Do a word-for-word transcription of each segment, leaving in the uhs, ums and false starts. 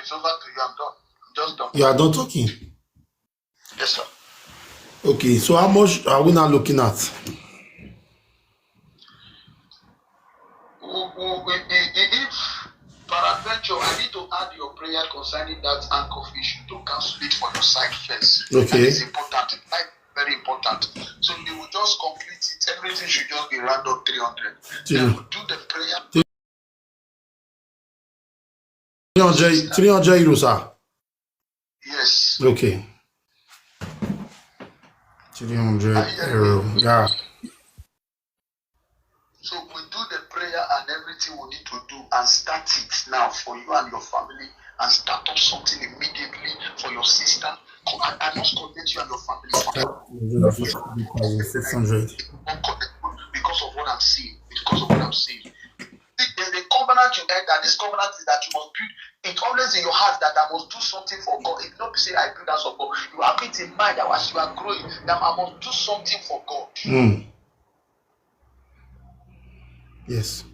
It's over to you. I'm done. I'm just done. You are done talking. Yes, sir. Okay, so how much are we now looking at? We- we- we- i- i- If peradventure, I need to add your prayer concerning that handcuff issue to cancel it for your side first. Okay. That is important. Like, very important. So they will just complete it. Everything should just be round up three hundred. They Yeah. will do the prayer. Three hundred, three hundred euros, sir. Yes. Okay. Three hundred euro. Yeah. So we do the prayer and everything we need to do and start it now for you and your family and start up something immediately for your sister. Co- I, I must connect you and your family. Six hundred. Because of what I'm seeing. Because of what I'm seeing. See, there's a covenant you enter. This covenant is that you must build. It's always in your heart that I must do something for God. If not, say I build house of God. You have it in mind that as you are growing, that I must do something for God. Mm. Yes.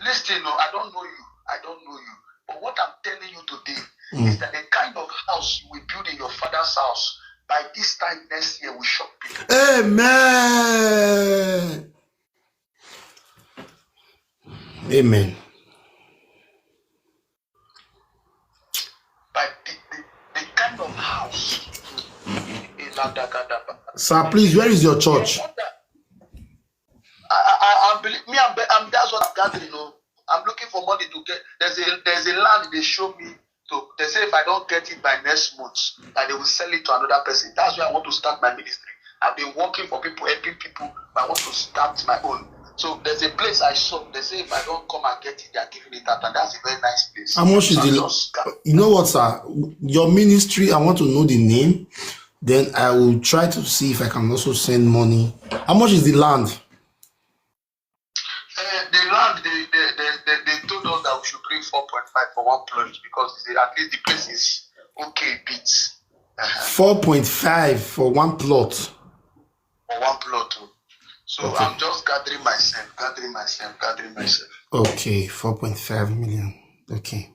Listen, no, I don't know you. I don't know you. But what I'm telling you today Mm. is that the kind of house you will build in your father's house by this time next year will shock people. Amen. Amen. By the, the, the kind of house. Sir, please, where is your church? I, I, I, I'm believe me. I'm, I'm that's what I'm gathering. Oh, I'm looking for money to get. There's a there's a land they show me. So they say if I don't get it by next month, that they will sell it to another person. That's why I want to start my ministry. I've been working for people, helping people, but I want to start my own. So there's a place I saw. They say if I don't come and get it, they are giving it out, and that's a very nice place. How much is So I the? just got- You know what, sir? Your ministry. I want to know the name. Then I will try to see if I can also send money. How much is the land? Uh, the land they, they, they, they, they told us that we should bring four point five for one plot because it's a, at least the place is okay a bit. Uh-huh. Four point five for one plot. For one plot. Oh. So Okay. I'm just gathering myself, gathering myself, gathering myself. Okay, four point five million. Okay.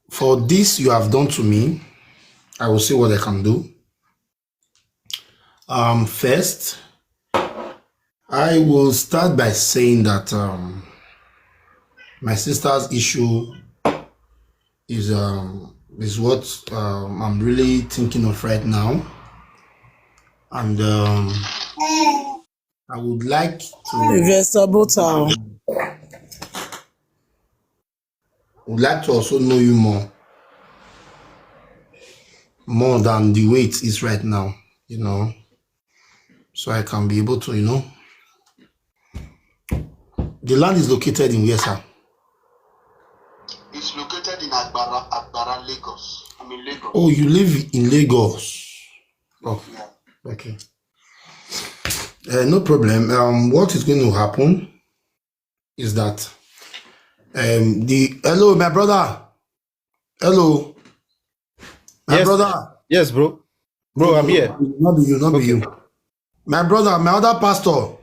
For this you have done to me, I will see what I can do. Um, first, I will start by saying that um, my sister's issue is um, is what um, I'm really thinking of right now, and um, I would like to Investor Bota. Would like to also know you more, more than the way it is right now, you know, so I can be able to, you know. The land is located in where, sir? It's located in Agbara, Agbara, Lagos. I'm in Lagos. Oh, you live in Lagos. Oh, Yeah. okay. Uh, no problem. Um, what is going to happen is that um the hello, my brother. Hello, my Yes. Brother. Yes, bro. Bro, I'm here. Not be you, not be Okay. You. My brother, my other pastor.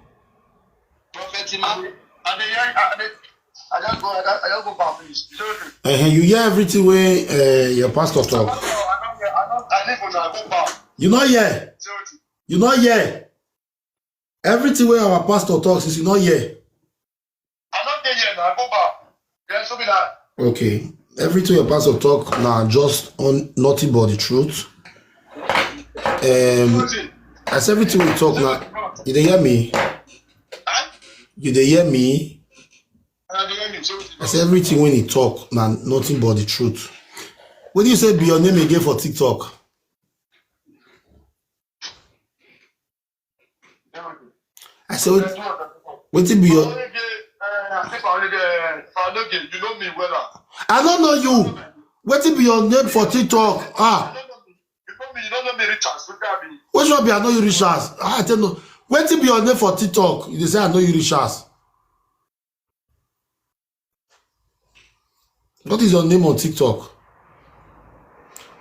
Prophet Imam, I dey hear, I dey, I just go, I just, I just go back, please. It's okay. Uh, you hear everything wey uh, your pastor talk. I don't, I don't, I don't, I live on, I go back. You not hear. It's okay. You not hear. Everything wey our pastor talks is you not hear. I don't dey here now. I go back. There's something that. Okay. Everything your pastor talk now just on nothing but the truth. Um, as everything we talk now, you dey hear me? Huh? You dey hear me? I dey hear you. So, As everything when he talk now, nothing but the truth. What do you say be your name again for TikTok? I said, what, what it be your? I think I already, I know you. You know me well. I don't know you. What it be your name for TikTok? Ah, You know me. You don't know me, Richard. Look at me. Which one be I know you, Richard? Ah, I tell no. What it be your name for TikTok? You dey say I know you, Richard. What is your name on TikTok?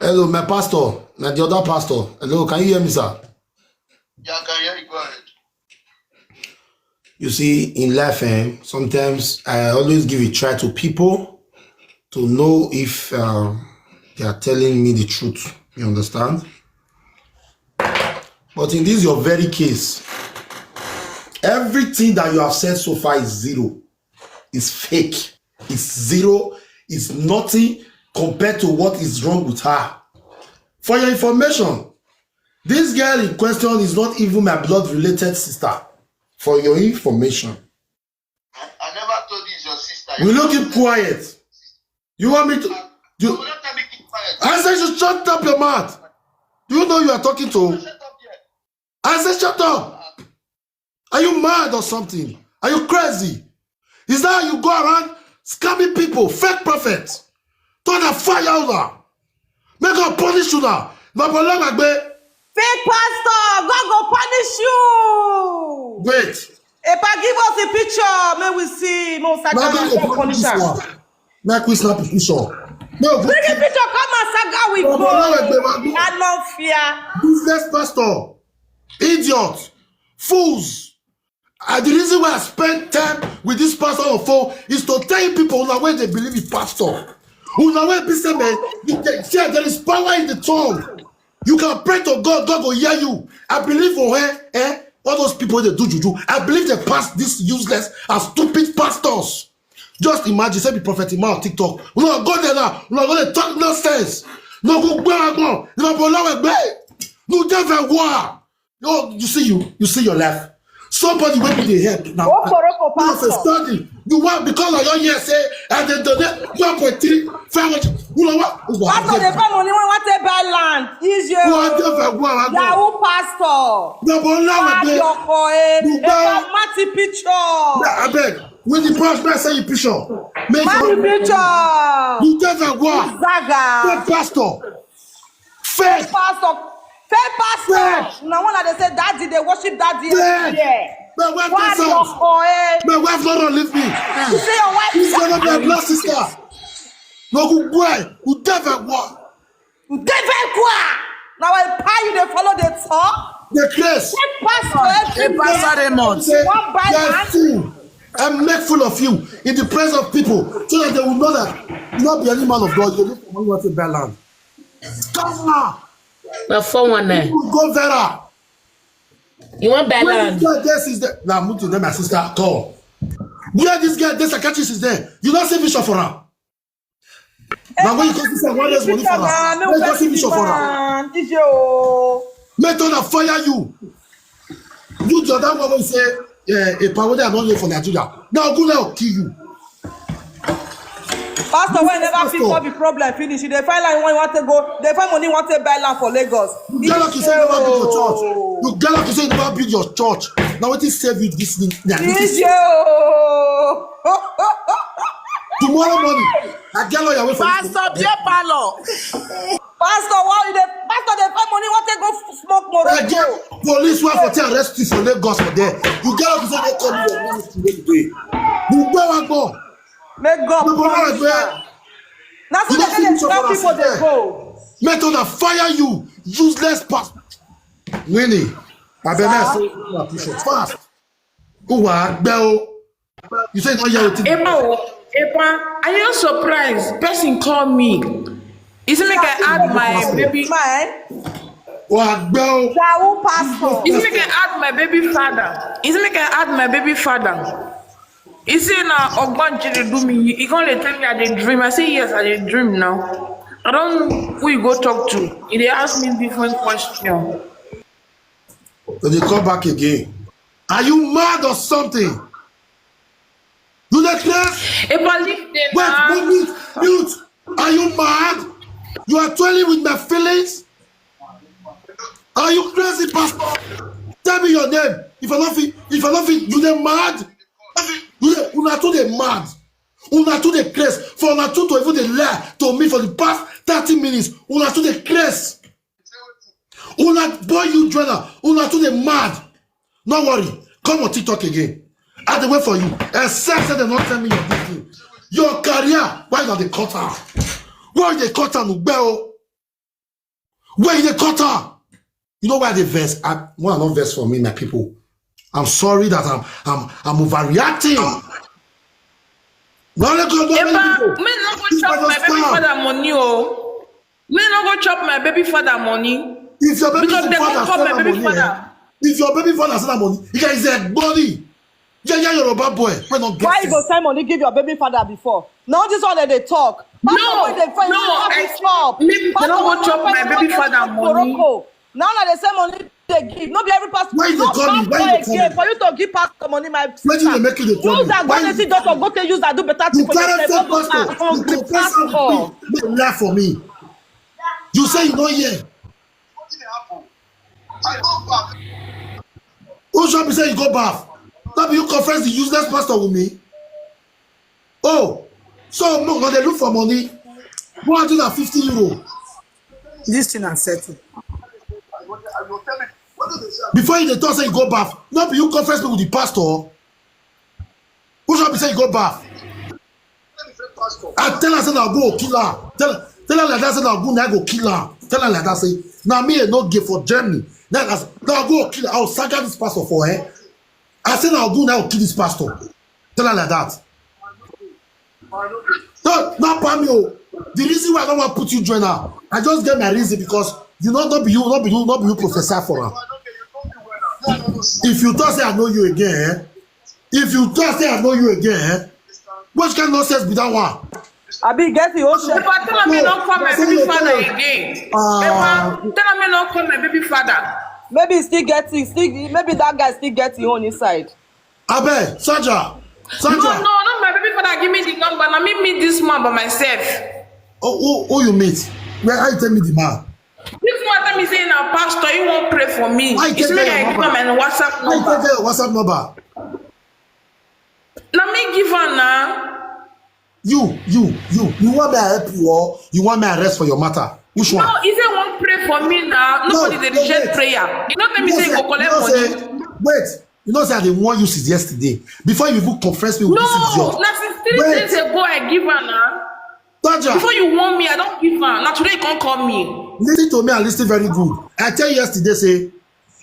Hello, my pastor, na the other pastor. Hello, can you hear me, sir? Yeah, I can hear you. Go ahead. You see, in life, eh, sometimes I always give a try to people. to know if uh, they are telling me the truth. You understand? But in this your very case, everything that you have said so far is zero. It's fake. It's zero. It's nothing compared to what is wrong with her. For your information, this girl in question is not even my blood related sister. For your information. I, I never told you it's your sister. Will you keep quiet? You want me to? You You, will not tell me keep quiet. I said you shut up your mouth. Do you know you are talking to? Shut up here. I said shut up. Are you mad or something? Are you crazy? Is that how you go around scamming people, fake prophets? Turn a fire una. Make God punish una. Na Bolola gbe. Fake pastor, God go punish you. Wait. Epa, give us a picture. May we see. Mo Na God go punish this one. Make we snap a picture. No, Bring a picture. Come and saga with Bolola gbe wa God. gbe. I no fear. Useless pastor, idiot, fools. And the reason why I spend time with this pastor on phone is to tell you people una wey dey believe in pastor. Una wey be say man, you dey, see, there is power in the tongue. You can pray to God, God go hear you. I believe for her, eh? All those people they do juju. I believe they pass these useless and stupid pastors. Just imagine, say be prophet Emma on TikTok. Una go there now. Una go dey talk nonsense. No go gbé agbọn. No go lawe gbé. No dey very war. No, you see you, you see your life. Somebody wey be dey help now. Okoroko You have to pastor. study. You want because I don hear say and they donate one point three five hundred. You know what? Pastor dey find money wey wan take buy land. Easy. You are there very war. Yahoo pastor. No go lawe gbé. Ayọkọ e. You Epa, mati picture. Abeg, with the pastor say you picture. Make Mati you picture. you dey very war. Zaga. Fake pastor. Fake. Pastor. Fake pastor. Fake. Na one that they say daddy, they worship daddy. Fake. Yeah. My wife Why dey your sound. boy? My wife no run leave me. You see your wife? This is not my blood sister. No good boy. You dey very war. Devil kwa. Now I pay you. They follow the talk. The craze. Take pastor. Hey, Pastor Raymond. Say, One by they are one. Fool and make fool of you in the presence of people so that they will know that you not be any man of God. You look for money want to buy land. Come now. Na four one nine. You go viral. You want buy Where land? this girl dey since then? Now move to them, my sister. Call. Where this girl dey psychiatrist is there? You don't see vision for her. Now when you go see one raise money for her. Let's go see vision for her. Ije o. Make thunder fire you. You the other one wey say eh, a power wey I don hear for Nigeria. Now go now kill you. Pastor, wey never fit solve the problem finish, you dey find line when you want to go. Dey find money, want to buy land for Lagos. You get lucky say you never build your church. You get lucky say you never build your church. Now wetin save you this thing? Na this is Ije o. Tomorrow morning, I get lawyer wey for you. Pastor Beer Parlor. Pastor, why you dey? Pastor, dey find money, want to go smoke more. I get police wey for take arrest you for Lagos for there. You get lucky say no come your ministry wey you dey. You gbé wa gbọ́. Make God No go punish run you. Away. Na so You they don't dey finish tell your people dey brother. Go. Make thunder fire you, useless pastor. Winnie, I been say you are pushing fast. Who are bell? You say you don't hear wetin. Emma, Emma, are you surprised? Person call me. Is it make I add my baby? My Who are bell? Yahoo pastor. Is it make I add my baby father? Is it make I add my baby father? He say na ogbonge dey do me. He come dey tell me I dey dream. I say yes, I dey dream now. I don't know who you go talk to. He dey ask me different question. So they come back again. Are you mad or something? You dey craze? Epa, leave them Wait, now. wait, mute, mute. Are you mad? You are toying with my feelings? Are you crazy, pastor? Tell me your name. If I don't feel, if I don't feel, you dey mad? You dey, una too dey mad. Una too dey craze. For una too to even dey lie to me for the past thirty minutes. Una too dey craze. Una boy you join am. Una too dey mad. No worry. Come on TikTok again. I dey wait for you. Except say dem no tell me your this thing. Your career, why you dey cut am? Why you dey cut am, Ugbe o? Why you dey cut am? You know why I dey vex? I, one, I no vex for me, my people. I'm sorry that I'm I'm I'm overreacting. No, let go, no, Epa, let go. me no go This chop Oh, me no go chop my baby father money. If your baby Because they father won't call send my that baby money, father. Eh? If your baby father send that money, he is a body. Yeah, yeah, Yoruba boy. When not Why you get go send money give your baby father before? Now this one that they talk. Pastor No, wey dey find no, you I, have stop. me, they no go chop my baby father money. Now that they say money they give, no be every pastor. Why you No dey call me? pastor Why you dey call again. me? For you to give pastor money, my Why you dey sister. make you dey call Use me? that Why go you see doctor, go take use that do better You thing for carry yourself. fake pastor. Ah, You um, confess pastor. something. Make you lie for me. You say you no hear. Who should be say you go baff? That be you confess the useless pastor with me. Oh, so no, no, they look for money. One hundred and fifty euro. This thing I settle. Before you dey talk say you go baff, no be you confess me with the pastor. Who should be say you go baff? I tell her say na go kill her. Tell her, tell her like that say na go na go kill her. Tell her like that say na me no get for Germany. Na na go kill her. I will saga this pastor for her. I say na go na go kill this pastor. Tell her like that. No, not palm you. The reason why I don't want to put you join her, I just get my reason because you know not be you, not be you, not be you professor for her. If you talk say I know you again, eh? If you talk say I know you again, eh? Which kind of nonsense be that one? Abi get the ocean. If I tell me no call my baby father again. Ah. If I tell me no call my baby father. Maybe he still get it. Still, maybe that guy still get his own inside. Abeg, Sandra, No, no, Sandra. Not my baby father. Give me the number. Let me meet this man by myself. Oh, who, who you meet? Where how you tell me the man? This man tell me say na pastor. He won't pray for me. Why you He say take make your I give number? am my WhatsApp How you take number. your WhatsApp number? Let me give am now. You, you, you, you want me to help you or you want me to arrest for your matter? Which one? No, he say won't pray for me now. No, Nobody dey no, reject wait. Prayer. You don't tell me You say you say- go collect you money. Say, wait, you know say I dey warn you since yesterday. Before you even confess me with this No, idiot. na since three Wait. days ago I give am now. Sandra, Before you warn me, I don't give am. Now today you can't call me. Listen to me and listen very good. I tell you yesterday, say,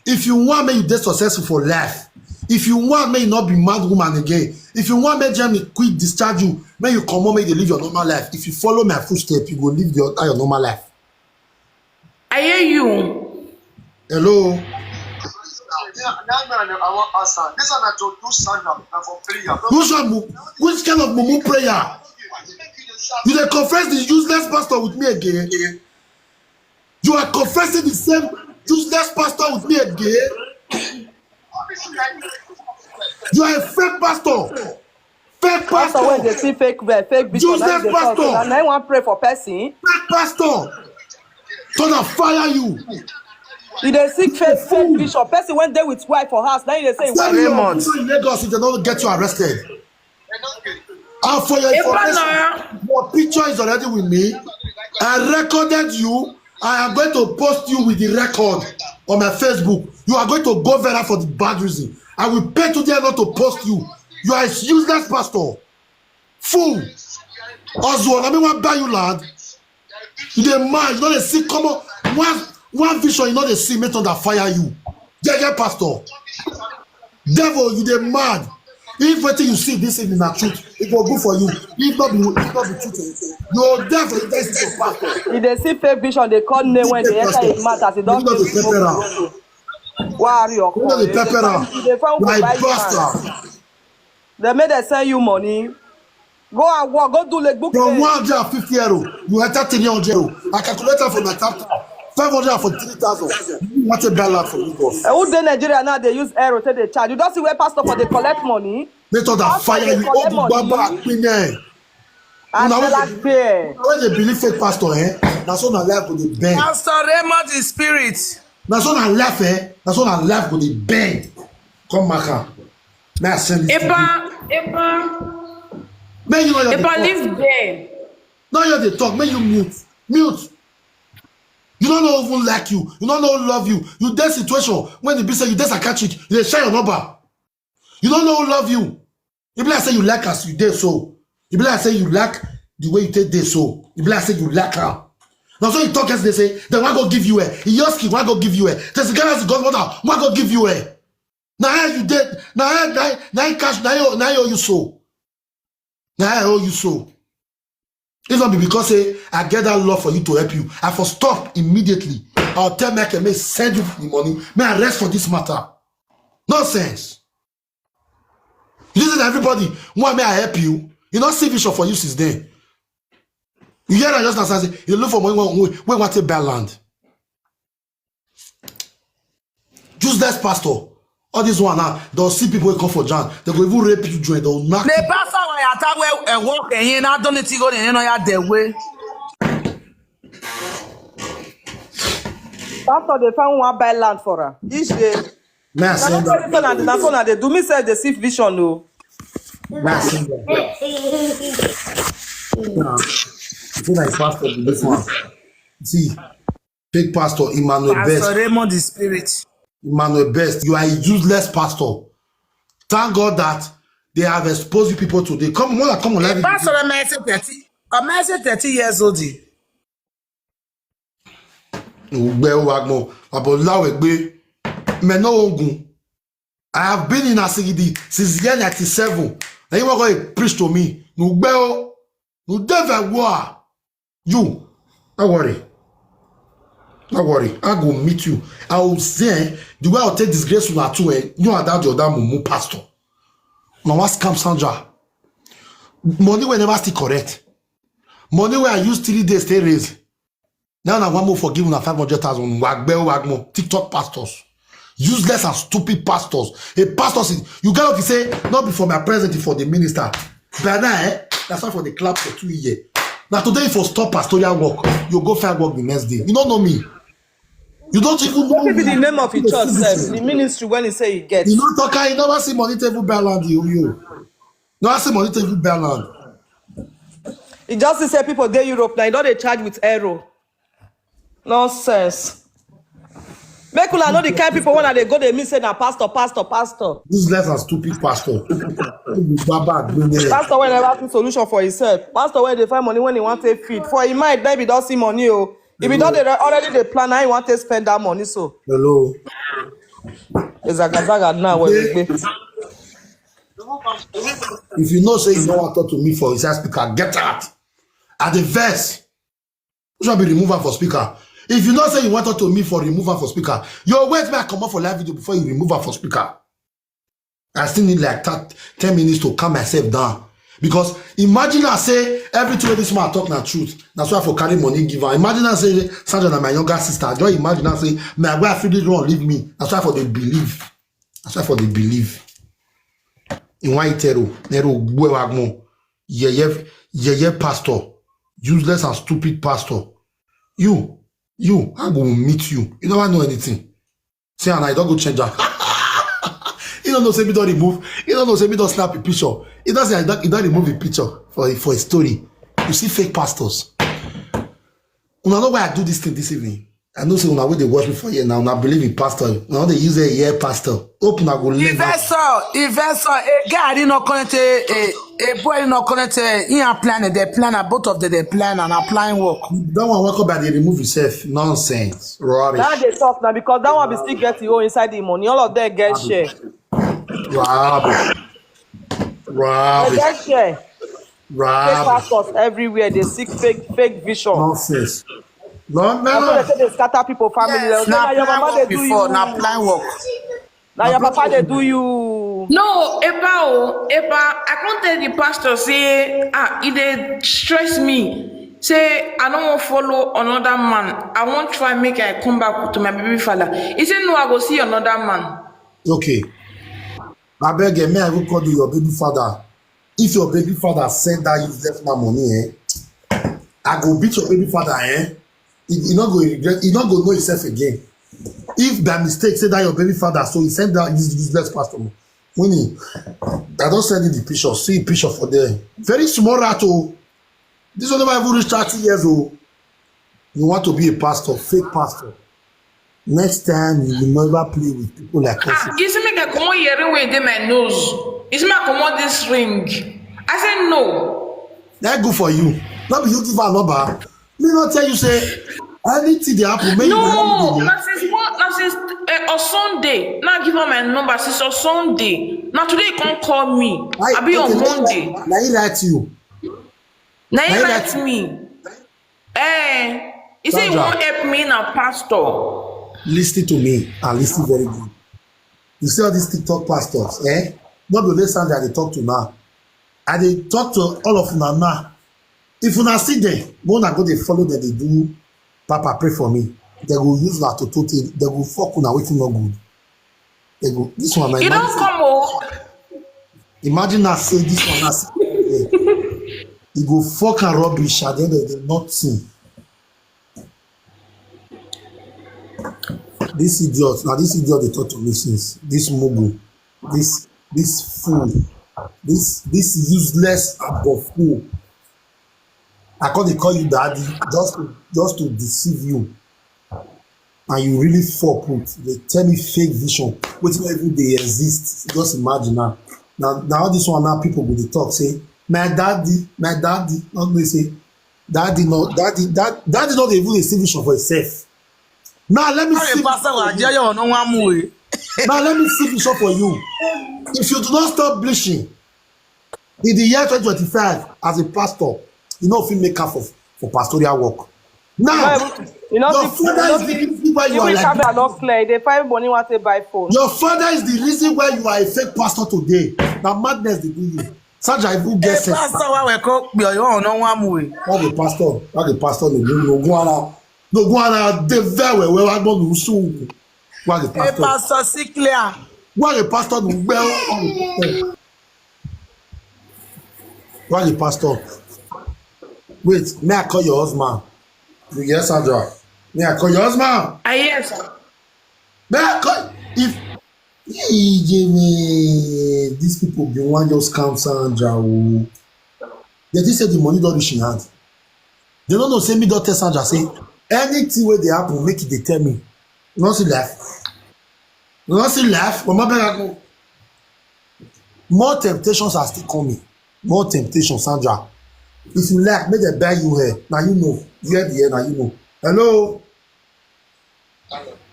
if you want me, you dey successful for life. If you want me, you not be mad woman again. If you want me, Germany quick discharge you, may you come on, may you live your normal life. If you follow my footstep, you go live your, your normal life. I hear you. Hello? Which one, mu- which kind of mumu prayer? You dey confess the useless pastor with me again? You are confessing the same useless pastor with me again? You are a fake pastor. Fake Pastor wey pastor. dey see fake, uh, fake bishop. Useless Na him dey talk. pastor. Na him wan pray for person. Fake pastor. Gonna fire you. You dey see fake, fake bishop. Person wey dey with wife for house. Now you dey say Tell me your Raymond. picture in Lagos if they don't get you arrested. And for your Epa information, na. Your picture is already with me. I recorded you. I am going to post you with the record on my Facebook. You are going to go viral for the bad reason. I will pay today not to post you. You are a useless pastor. Fool. Oswald, I mean, one buy you land. You dey mad. You know they see. Come on. One, one vision, you know they see. Make thunder fire you. Jege pastor. Devil, you dey mad. If wetin you see this evening na truth, it go good for you. If not be, if not be truth, you go die for the next your pastor. You dey see fake vision. Dey call name when they enter his mouth as he don You no dey feel pepper am. Wari your You no dey pepper am. You dey find who Like buy you land. bastard. They make them send you money. Go and work. Go do like book. From one hundred and fifty euro, you enter three hundred euro. I calculate am for my tap tap. Five hundred and forty-three thousand. You want to buy land for Lagos? Eh, who dey Nigeria now? They use euro take dey charge. You don't see where pastor for dey collect money. Make thunder Pastor fire dey you. collect All the money. baba akpine. And Una tell wey us there. When they believe fake pastor, eh? Na so na life go dey bend. Pastor Raymond is spirit. Na so na life, eh? Na so na life go dey bend. Come back am. May I send this to you. Epa, Epa, May you know your Epa, live there. Now you dey talk. May you mute. Mute. You don't know who even like you. You don't know who love you. You dey situation when the be say you dey psychiatric. You dey share your number. You don't know who love you. You be like say you like as you dey so. You be like say you like the way you take dey so. You be like say you like am. Now so you talk yesterday say they wan go give you a. Iyoski wan go give you a. There's a guy as godmother wan go give you a. Na how you dey. Na how na na how cash na how na how you so. Na how you so. If not be because say I get that love for you to help you, I for stop immediately. I'll tell Michael, may send you the money. May I rest for this matter. Nonsense. You think that everybody want may I help you? You not see vision for you since then. You hear that just now say you look for money when, when, when want to buy land. Useless pastor. All this one now, they'll see people wey come for John. They go even rape you, join. They'll knock. The pastor wey attack wey e work and he not done it go and you know ya the way. Pastor dey find one buy land for am. Ije. May I Na send so that? na na so na dey do me sef dey see vision o. May I send that? Nah, I feel like pastor be this one. See, fake pastor Emmanuel Best. Pastor Raymond the spirit. Emmanuel Best, you are a useless pastor. Thank God that they have exposed you people today. Come on, come on, let me. Pastor Emmanuel thirty. Emmanuel thirty years old. Ugbe Wagmo, Abolawe Gbe, Meno Ogun. I have been in Asigidi since year ninety-seven. And you want to preach to me? Ugbe o, you dey very well. You, don't worry. Don't worry. I go meet you. I will say the way I'll take disgrace you are too. Eh? You are that your damn mumu pastor. Now what scam Sandra? Money will never still correct. Money where I use three days to raise. Now I want more forgive una five hundred thousand. Wagbe wagmo. TikTok pastors. Useless and stupid pastors. A pastor, you get up to say, not before my present for the minister. By now, eh? That's why for the clap for two years. Now today, if you stop pastoral work, you go find work the next day. You don't know me. You don't even know What be me. The name of the church sef, the ministry when he say he get. You know, talk, you never see money table balance you. You never see money table balance. He just say people dey Europe now, you know they charge with euro. Nonsense. Make una know the kind people when they go, they mean say na pastor, pastor, pastor. Useless and stupid pastor. Baba, bring it. Pastor wey never see solution for himself. Pastor wey dey find money when he want to feed. For him mind, maybe don't see money. Oh, if he don't dey already dey plan how he want to spend that money. So Hello. it's a gazaga now. Where we go. If you know say you don't want to talk to me for his speaker, get out. At the verse, you should be removed for speaker. If you know say you want to talk to me for removal for speaker, you wait me I come up for live video before you remove her for speaker. I still need like that ten minutes to calm myself down. Because imagine I say everything wey this man talk na truth. That's why I for carry money give her. Imagine I say Sandra na my younger sister. Just imagine I say my wife really run leave me. That's why for they believe. That's why for they believe. In why Tero, Nero, Buewagmo, Yeye, Yeye pastor, useless and stupid pastor. You, you, I go meet you. You never know anything. Say, and I don't go change her. You don't know, say me don't remove. You don't know, say me don't snap a picture. You don't say I don't, you don't remove a picture for, for a story. You see fake pastors. Una know why I do this thing this evening. I know say una wey dey watch me for here now, una believe in pastor. Una no dey use a year pastor. Hope una go learn. Investor, investor, a guy did not connect a, a, a boy did not connect a, he and plan, they plan, both of them they plan and applying work. That one welcome by the remove yourself. Nonsense. Rubbish. Now they talk now because that one be still get your own inside the money. All of them get share. Rubbish. They Rubbish. get share. Fake Rubbish. Pastors everywhere. They seek fake fake vision. Nonsense. No, That's why no. They say they scatter people family. They'll say, "Now your mama they do you. Now plan work. Now your papa they do you." No, Eba o, Eba, I can't tell the pastor say, ah, it dey stress me. Say I don't want follow another man. I want try make I come back to my baby father. He said, "No, I go see another man." Okay. I beg you, may I go call you your baby father? If your baby father send that useless man money, eh? I go beat your baby father, eh? He, he not go regret, he not go know himself again. If by mistake say that your baby father, so he send that use- useless pastor money. Winnie, I don't send you the picture. See the picture for there. Very small rat, oh. This one never even reach thirty years old. You want to be a pastor, fake pastor. Next time you will never play with people like us. Ah, you see me can come here wey dey my nose. You see me come on this ring. I said no. That good for you. Not be you give her number. Me not tell you say anything they happen. Make No, you na since one, na since uh, on Sunday. Now give her my number since on Sunday. Now today you can't call me. I be on Monday. Now he write you. Na him Naira write me. Eh, he say he Sandra. Wan help me na pastor. Listen to me and listen very good. You see all these TikTok pastors, eh? Not the only Sandra I dey talk to now. I dey talk to all of una now. If una see them, go una go dey follow them, dey do Papa pray for me. They go use una to tote, they go fuck una wetin no good. They go, this one na You don't imagine, come o. Imagine I say this one, I say, e go fuck and rubbish at the end of the nothing. This idiot, now this idiot dey talk to me since. This mugu, this this fool, this this useless above fool. I come dey call you daddy just to just to deceive you, and you really fall put. They tell me fake vision, wetin no even dey exist. Just imagine now. Now, now all this one now people go dey talk say my daddy, my daddy. Not me say daddy no, daddy, dad, daddy no dey even dey see vision for himself. Now let me How a see. pastor will adjure you on one way? Now let me see vision for you. If you do not stop bleaching in the year twenty twenty-five as a pastor, you know fit make up for, for pastoral work. Now, You know, your people, you father know, is the reason why you you are will like come this. Not clear. They find money want to buy phone. Your father is the reason why you are a fake pastor today. Now madness dey do you. Sandra, even A get sense. Pastor wa we ko pe oyo on one way. Why the pastor? Why the pastor no go no go ara no go ara dey very well. Why go no so? Why the A pastor? Pastor Siklia. Why the pastor no well? Why the pastor? Wait, may I call your husband? You hear Sandra? May I call your husband? Ah, yes. May I call if Ijeme, these people be one just scam Sandra. Oh. They think say the money don't reach in hand. They don't know say me don't tell Sandra say anything where they happen, make it they tell me. You don't see life. You don't see life. Mama Bella go. More temptations are still coming. More temptations, Sandra. If you like, make them buy you hair. Now you know. You hear the hair, now you know. Hello?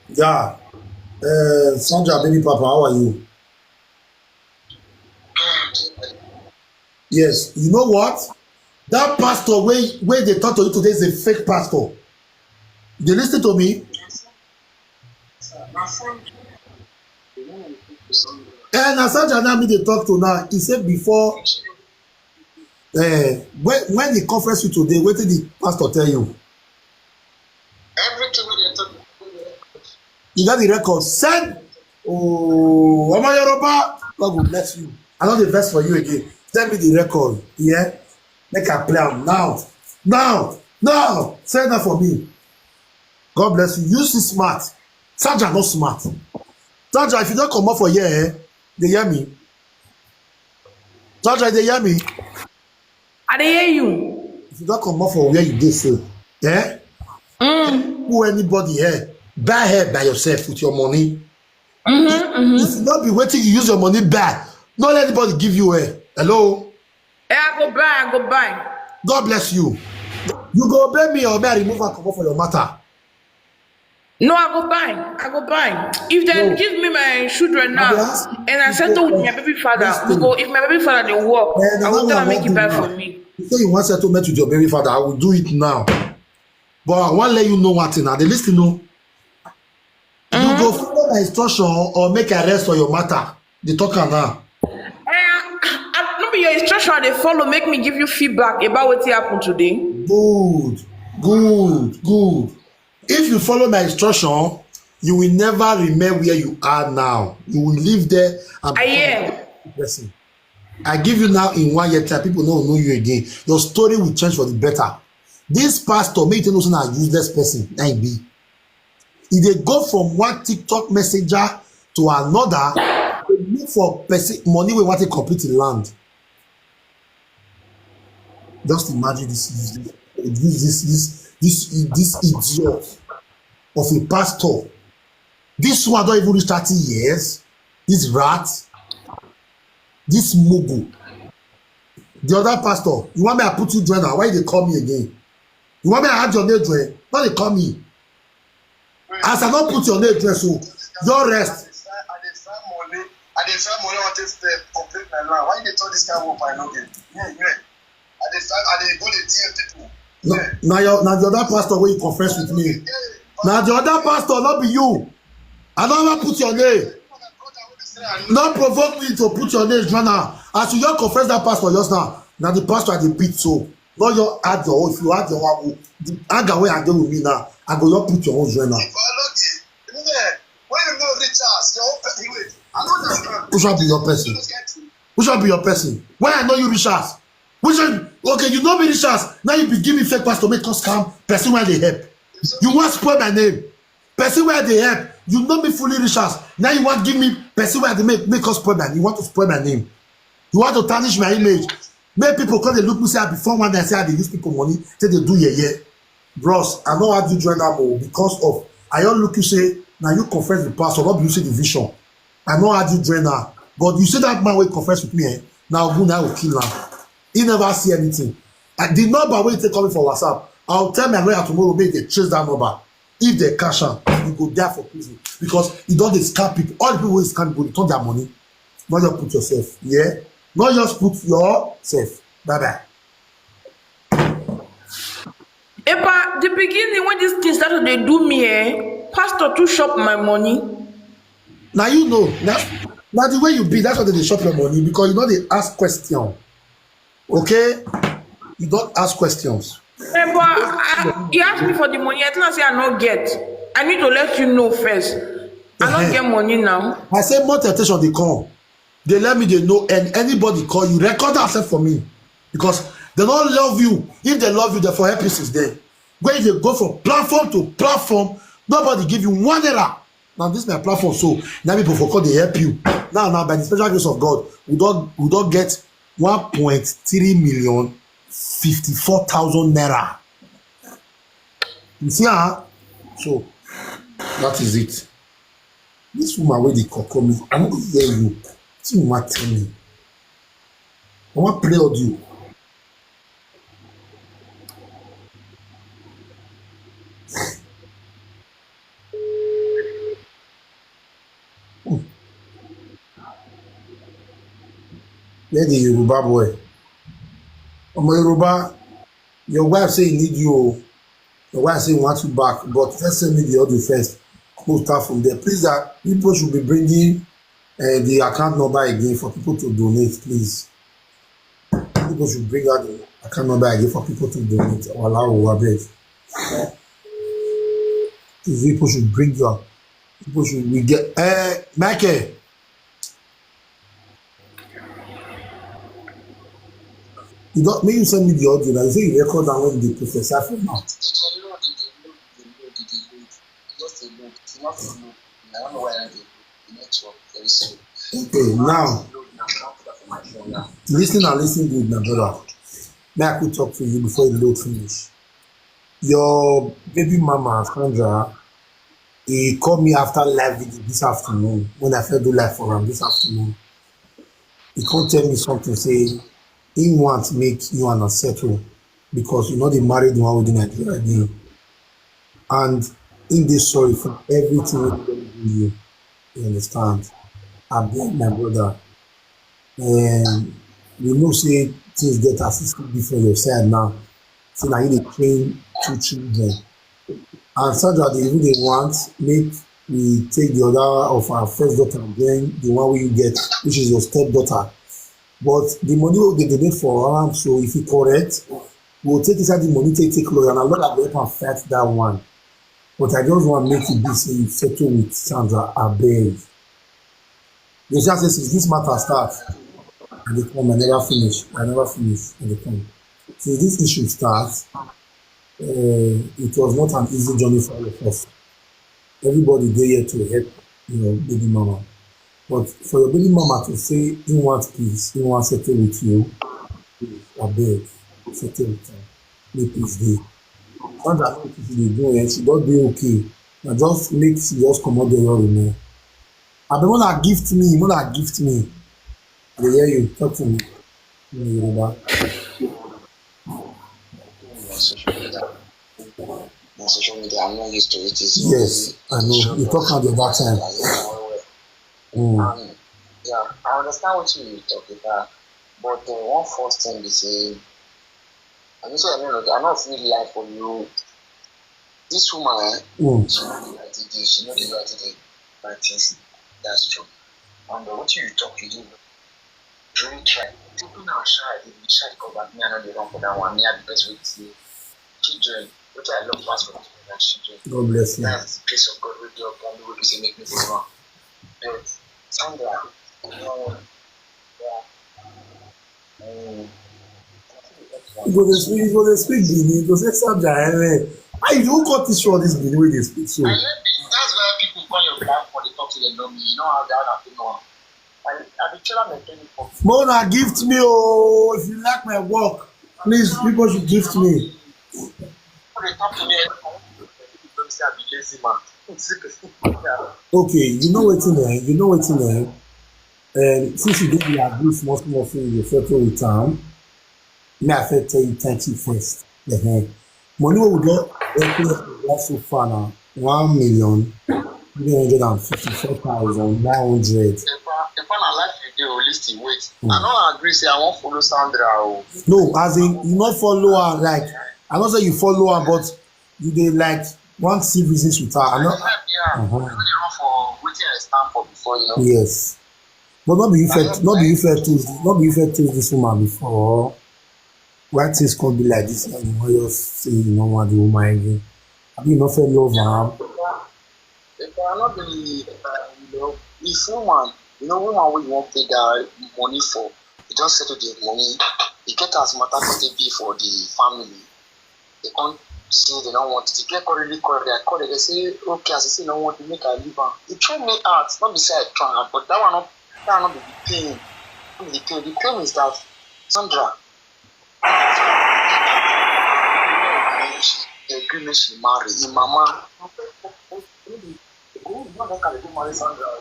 Yeah. Uh, Sandra, baby papa, how are you? Yes. You know what? That pastor where where they talk to you today is a fake pastor. They listen to me. And as Sandra now me they talk to now, he said before uh, when when the conference you today, what did the pastor tell you? Everything wey dem talk. You got the record. Send. Oh, Omo Yoruba, God will bless you. I know the best for you again. Send me the record. Yeah, make I play am now. Now, now, send that for me. God bless you. You see smart. Sandra not smart. Sandra, if you don't come up for here, eh, they hear me. Sandra, they hear me. I dey hear you. If you don't come up for where you dey so, eh? Who anybody here? Buy hair by yourself with your money. If you not be waiting, you use your money buy. Not let anybody give you hair. Hello? Eh, I go buy, I go buy. God bless you. You go obey me or may I remove and come up for your matter. No, I go buy. I go buy. If they No. Give me my children now, Yes. And I settle with my baby father, we go. If my baby father dey work, Eh, I will no, tell I him make won't he do buy now. For me. You say you want settlement with your baby father, I will do it now. But I want let you know one thing now. They listen, no. You go follow my instruction or make arrest for your matter. They talk am now. Eh, I, I, no be your instruction I dey follow. Make me give you feedback about what happened today. Good, good, good. If you follow my instruction, you will never remain where you are now. You will live there and I become hear. A person. I give you now in one year time, people don't know you again. Your story will change for the better. This pastor make you know say na useless person. Na him be. If they go from one TikTok messenger to another, they look for person money we want to complete the land. Just imagine this this this this this, this idiot of a pastor. This one don't even reach thirty years. This rat, this mugu. The other pastor, you want me to put you join now? Why they call me again? You want me to add your name join? Why they call me? As I don't put your name join, so your rest. I dey find money. I dey find money. I want to complete my land. Why you dey talk this kind of work? I no get. Yeah, yeah. I dey find, I dey go dey D M people. No, na your na the other pastor wey you confess with me. Na the other pastor, not be you. I don't ever put your name. Not provoke me to put your name, Jonah. As you just confess that pastor just now, now the pastor I dey beat so. Not your add your own. If you add your own, the anger wey I dey with me now, I go just put your own join now. If I no dey, even there, when you no reach us, your own person, wait. I no understand. Which one be your person? You no get it. Which one be your person? Why I know you reach us? Which one? Okay, you know me reach us. Now you be give me fake pastor make us scam person wey dey help. You want spoil my name. Person wey dey help. You know me fully reach us. Now you want give me person wey dey make make us spoil my name. You want to spoil my name. You want to tarnish my image. Make people come dey look me say I be four one nine, say I dey use people money, say they do yeye. Bros, I no want you join am o because of I don look you say na you confess the pastor, no be you see the vision. I no want you join am. But you see that man wey confess with me, eh? Na ogun na go kill am. He never see anything. And the number wey take coming for WhatsApp, I'll tell my lawyer tomorrow make they trace that number. If they cash am, you go die for prison because you don dey scam people. All the people wey scam people return their money. Not just put yourself, yeah. Not just put yourself. Bye bye. Epa, the beginning when this thing started, they do me, eh? Pastor to shop my money. Now you know. Now, now the way you be, that's why they dey chop your money because you know they ask question. Okay? You don't ask questions. Eh, but I, you asked me for the money. I tell you say I no get. I need to let you know first. I Uh-huh. don't get money now. I say more temptation they come. They let me they know and anybody call you, record yourself for me. Because they don't love you. If they love you, they for help you since then. When they go from platform to platform, nobody give you one error. Now this is my platform, so now people for call they help you. Now, now by the special grace of God, we don't we don't get one point three million fifty-four thousand naira. You see, huh? So that is it. This woman wey dey call me, I no dey hear you. See woman tell me. I wan play audio. Where the Yoruba boy? Omo Yoruba, your wife say he need you o. Your wife say he want you back, but first send me the audio first. We'll start from there. Please, uh, people should be bringing uh, the account number again for people to donate, please. People should bring out the account number again for people to donate. Allow, I beg. People should bring your people should we get uh, Michael. You don't make you send me the audio now. You say you record that when the professor for now. Okay, now listen and listen good, my brother. May I could talk to you before you load finish. Your baby mama Sandra, he called me after live video this afternoon when I felt do live for him this afternoon. He can't tell me something say he wants make you and settle because you know the married one with Nigeria again. And in this sorry for everything wey dey do you, you understand. I beg my brother. Um, you know say things get as it be for your side now. Say now you dey train two children. And Sandra, they even they want make we take the other of our first daughter and then the one we get, which is your stepdaughter. But the money will be donate for her, so if you correct, we'll take inside the money, take take lawyer, and a lawyer will help and fight that one. But I just want make it be say you settle with Sandra, I beg. You just say since this matter start, I dey come, I never finish, I never finish, I dey come. Since this issue starts, uh, it was not an easy journey for all of us. Everybody dey here to help your baby mama. But for your baby mama to say he want peace, he want settle with you, please, I beg, settle with her. Make peace dey. Sandra no too dey do eh, she don dey okay. Na just make she just comot there, your remain. Abi una gift me, una gift me. I dey hear you, talk to me. In Yoruba. On social media. On social media, I'm not used to it. It's Yes, I know. You talk about that time. Mm. Um, yeah, I understand what you talk about, but uh, one first thing is say I know say I no know, I no fit lie for you. This woman, eh, Mm. she no dey like to dey, she no dey like to dey write things. That's true. And uh, wetin you talk, you dey really try. People now shy, they be shy come back. Me, I no dey run for that one. Me, I be person wey be say children, wetin I love pass for children na children. God bless you. That's the grace of God wey dey upon me, wey be say make me dey run. But Sandra, you know, yeah. Mm. You go dey speak, you go dey speak Benin, you go say Sandra, eh, man. How you dey cut this short, this Benin wey dey speak so? I hear Benin. That's why people come your platform, they talk to them, know me. You know how that happen, no? I, I be chiller my training for Mona, gift me, oh, if you like my work, please, people should gift me. People dey talk to me, every time. People say I be lazy man. See person. Yeah. Okay, you know wetin, eh? You know wetin, eh? Um, since you don dey agree small small say you dey settle with am, me I fit tell you thirty first. Uh-huh. Money wey we don settle so far na one million three hundred and fifty-four thousand nine hundred. Epa, Epa, na life you dey, oh, listen, wait. Mm. I no agree say I wan follow Sandra, oh. No, as in, you no follow her, like, I no say you follow her, but you dey, like, wan see business with her. I no. Yeah. Uh-huh. I no dey run for wetin I stand for before, you know. Yes. But no be you first, no be you first choose, no be you first choose this woman before. Why things come be like this? And you wan just say you no want the woman again. Abi you no fit love am? If I no be, uh, you know, if woman, you know, woman wey you wan pay that money for, you don settle the money, you get as matter for take be for the family. They come say they don't want it. The girl come really call, they call, they say, "Okay, as you say no want to make I leave am." It throw me out, not be say I try, but that one not, that one not be the pain. Not be the pain. The pain is that Sandra, she agree make she marry him mama.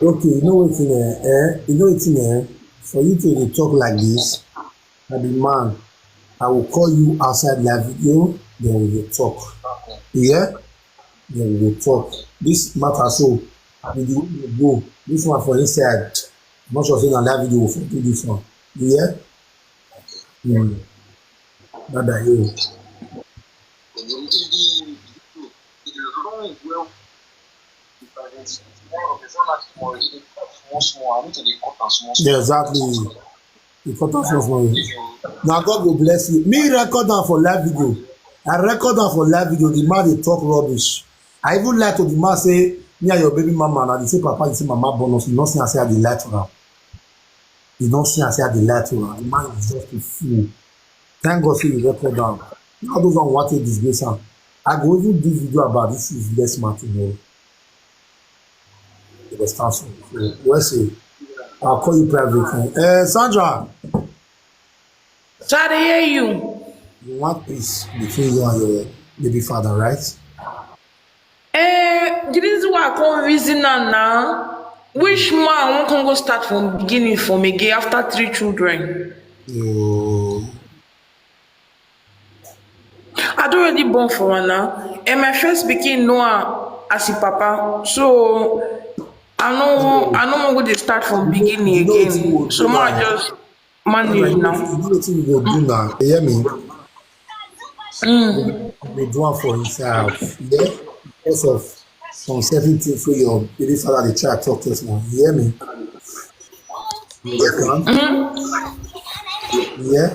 Okay, you know wetin, eh, eh, you know wetin, eh, for you to dey talk like this, I be man. I will call you outside live video, then we will talk. You hear? Then we will talk. This matter so, with the way we go, this one for inside. I'm not sure say na live video we for do this one. You hear? Mm. Dada, you. If the, if the, if the wrong well, if I dey small, if I dey cut small small, I need to dey cut am small small. Yeah, exactly. You cut am small small. Now God will bless you. Me record am for live video. I record am for live video. The man dey talk rubbish. I even lie to the man say, "Me and your baby mama na the same papa, the same mama born us." You no see I say I dey lie to am. You no see I say I dey lie to am. The man is just a fool. Thank God say you record am. All those one want to disgrace am. I go even do video about this useless man tomorrow. You understand? So, so, well say, I'll call you privately. Eh, Sandra, So I dey hear you. You want peace between you and your baby father, right? Eh, the reason why I come reason am now, which man wan come go start from beginning from again after three children? You I don already born for am now. And my first pikin know am as him papa. So I no I no wan go dey start from beginning again. So ma just manage now. You know wetin we go do now? You hear me? Mm. We do am for himself. Yeah? Because of some certain things wey your baby father dey try talk to us now. You hear me? You understand? Mm-hmm. Yeah?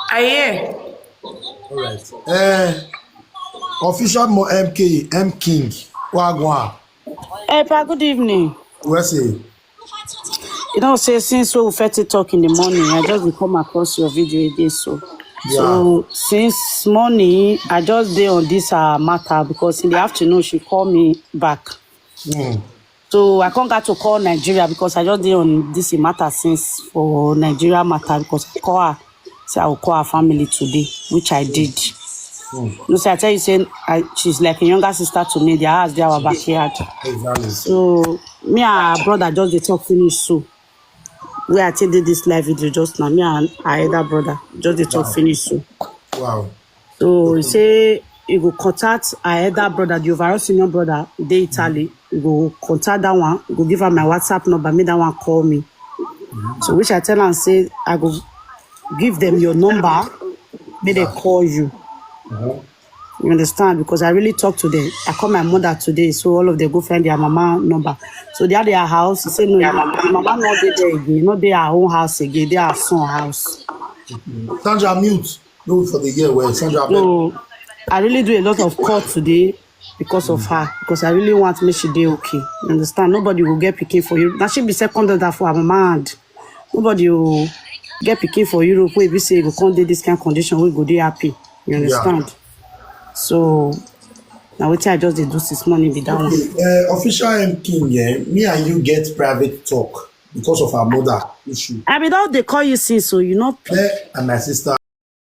I hear. All right. Eh, official mo M K, M King. Wagwan. Hey, Pa, good evening. Where say? You know, say since we first talk in the morning, I just dey come across your video again. So, Yeah. So since morning, I just dey on this uh, matter because in the afternoon she called me back. Hmm. So I can't get to call Nigeria because I just dey on this matter since for Nigeria matter because I call her, say I will call her family today, which I did. You know, say I tell you, say I, she's like a younger sister to me. Their house, they our backyard. Exactly. So me and her brother just dey talk finish so. Where I take did this live video just now, me and her elder brother just dey talk finish so. Wow. So he say he go contact her elder brother, the overall senior brother, dey Italy. He go contact that one. He go give her my WhatsApp number, make that one call me. So which I tell am say I go give them your number, may they call you. You understand? Because I really talk to them. I call my mother today, so all of them go find their mama number. So they are their house. He said no, mama not dey there again. Not their own house again. They are son house. Sandra, mute. No, for the year where Sandra. So I really do a lot of call today because of her. Because I really want me she dey okay. You understand? Nobody will get picking for you. Now she be second daughter for her mama hand. Nobody will get picking for Europe where we say we can't do this kind of condition. We go dey happy. You understand? So now what I just dey do this morning be that one. Uh, official M King, yeah, me and you get private talk because of our mother issue. I mean, how they call you since, so you know. Eh, and my sister.